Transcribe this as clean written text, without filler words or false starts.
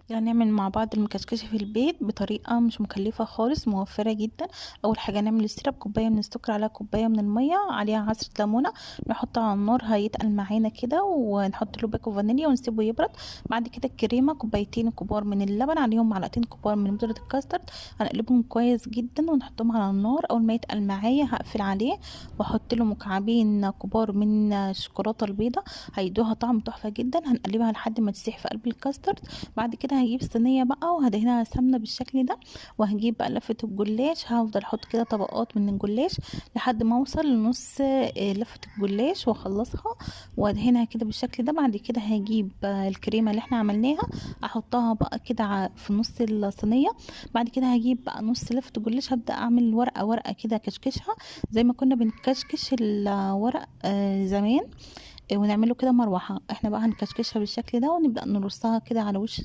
يلا نعمل مع بعض المكشكشة في البيت بطريقة مش مكلفة خالص، موفرة جدا. اول حاجة نعمل ال syrup، كوباية من السكر على كوباية من المية، عليها عصرة ليمونة، نحطها على النار هيتقل معانا كده، ونحط له باكو فانيليا ونسيبه يبرد. بعد كده الكريمة، كوبايتين كبار من اللبن عليهم معلقتين كبار من بودرة الكاسترد، هنقلبهم كويس جدا ونحطهم على النار. اول ما يتقل معايا هقفل عليه واحط له مكعبين كبار من الشوكولاتة البيضاء، هيدوها طعم تحفة جدا. هنقلبها لحد ما تسيح في قلب الكاسترد. بعد كده هجيب صينية بقى وهدهنها سمنه بالشكل ده، وهجيب بقى لفه الجلاش، هفضل احط كده طبقات من الجلاش لحد ما اوصل لنص لفه الجلاش واخلصها وادهنها كده بالشكل ده. بعد كده هجيب الكريمة اللي احنا عملناها احطها بقى كده في نص الصينية. بعد كده هجيب بقى نص لفه الجلاش، هبدا اعمل ورقة ورقة كده كشكشها زي ما كنا بنكشكش الورق زمان، ونعمله كده مروحة. احنا بقى هنكشكشها بالشكل ده ونبدأ نرصها كده على وش